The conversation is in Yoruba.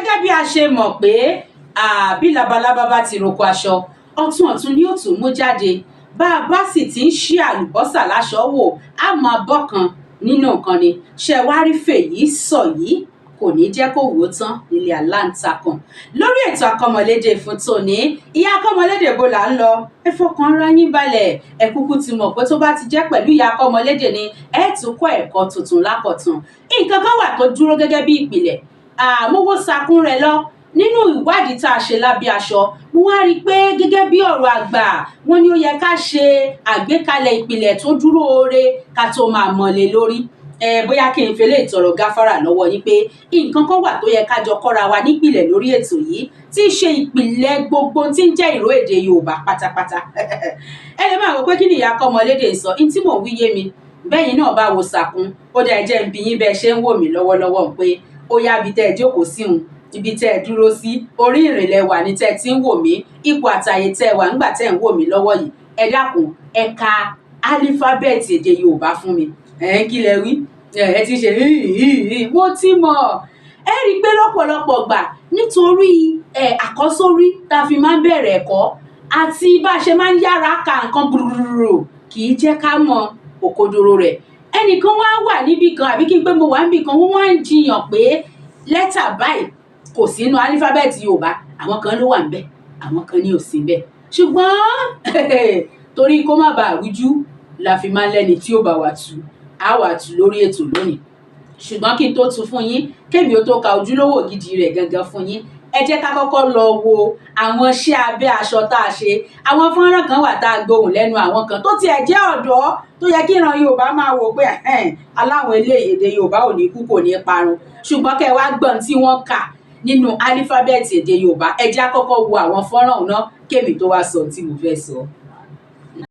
Gẹ́gẹ́ bí a ṣe mọ̀ pé àbí labalábá bá ti roko aṣọ, ọ̀tun ọ̀tun ni ó tún mú jáde. Bá a bá sì ti ń ṣí àlùbọ́sà láṣọ wò, á máa bọ́kan nínú nǹkan ni. Ṣe wá rí fèyí sọ yìí, kò ní jẹ́ kó wò ó tán nílé aláǹtakùn. Lórí ètò Akọ́mọlédè fún tòní, ìyá Akọ́mọlédè, bó là ń lọ? Ẹ fọkàn ara yín balẹ̀. Ẹ kúkú ti mọ̀ pé tó bá ti jẹ́ pẹ̀lú ìyá Akọ́mọlédè ni, ẹ tún kọ́ ẹ̀kọ́ tuntun lákọ̀tun. Nǹkan kan wà tó dúró gẹ́gẹ́ bí ìpìlẹ̀ àmówó sakún rẹ̀ lọ. Nínú ìwádìí tá a ṣe lábẹ́ aṣọ, mo wá rí i pé gẹ́gẹ́ bí ọ̀rọ̀ àgbà, wọ́n ní ó yẹ ká ṣe àgbékalẹ̀ ìpìlẹ̀ tó dúró oore ká tó máa mọ̀lé lórí. Ẹ bóyá kí n fẹlẹ́ ìtọ̀rọ̀ gáfárà lọ́wọ́ yín pé nǹkan kan wà tó yẹ ká jọ kọ́ra wa nípìlẹ̀ lórí ètò yìí, tí í ṣe ìpìlẹ̀ gbogbo tí ń jẹ́ ìró èdè Yorùbá pátápátá. Ẹ lè máa wò pé kí ni ìyá Akọ́mọlédè sọ ní tí mò ń wí yé mi. Bẹ́yìn náà bá wo sàkún, ó dá. Ẹ jẹ́ ń bi yín bẹ́ẹ̀ ṣe ń wò mí lọ́wọ́lọ́wọ́ pé ó yá, ibi tẹ́ ẹ jókòó sí un, ibi tẹ́ ẹ dúró sí, orí ìrìnlẹ̀ wà ní tẹ́ ẹ ti ń wò mí, ipò àtàyè tẹ́ ẹ wà ńgbà tẹ́ ẹ ń wò mí lọ́wọ́ yìí, ẹ dákun, ẹ ka álífábẹ́ẹ̀tì èdè Yorùbá fún mi. Ẹ kí lẹ wí? Ẹ ti ṣe, mo ti mọ̀. Ẹ rí i pé lọ́pọ̀lọpọ̀ gbà, nítorí àkọ́sórí tá a fi máa ń bẹ̀rẹ̀ ẹ̀kọ́ àti bá a ṣe máa ń yára ka nǹkan gbùrùrù, kì í jẹ́ ká mọ òkodoro rẹ̀. Ẹnìkan wá wà níbì kan, àbí kí n pé mo wà níbì kan, wọ́n wá ń jiyàn pé lẹ́tà báyìí kò sínú álífábẹ́ẹ̀tì Yorùbá. Àwọn kan ló wà níbẹ̀, àwọn kan ní ò sí níbẹ̀. Ṣùgbọ́n torí kó má bàa rújú la fi máa ń lẹ́ni tí ó bá wa tú, á wà tú lórí ètò lónìí. Ṣùgbọ́n kí n tó tú fún yín, kémi ó tó ka ojúlówó gidi rẹ̀ gangan fún yín, ẹ jẹ́ ká kọ́kọ́ lọ wo àwọn iṣẹ́ abẹ́ aṣọ tá a ṣe. Àwọn fọ́nrán kan wà tá a gbóhùn lẹ́nu àwọn kan tó tiẹ̀ jẹ́ ọ̀dọ́ tó yẹ kí ìran Yorùbá máa wò pé aláwọn eléyìí, èdè Yorùbá ò ní kú, kò ní parun. Ṣùgbọ́n kẹ́ ẹ wá gbọ́n tí wọ́n kà nínú álífábẹ́ẹ̀tì èdè Yorùbá, ẹ jẹ́ á kọ́kọ́ wo àwọn fọ́nrán ọ̀hún náà kémi tó wá sọ ohun tí mo fẹ́ sọ.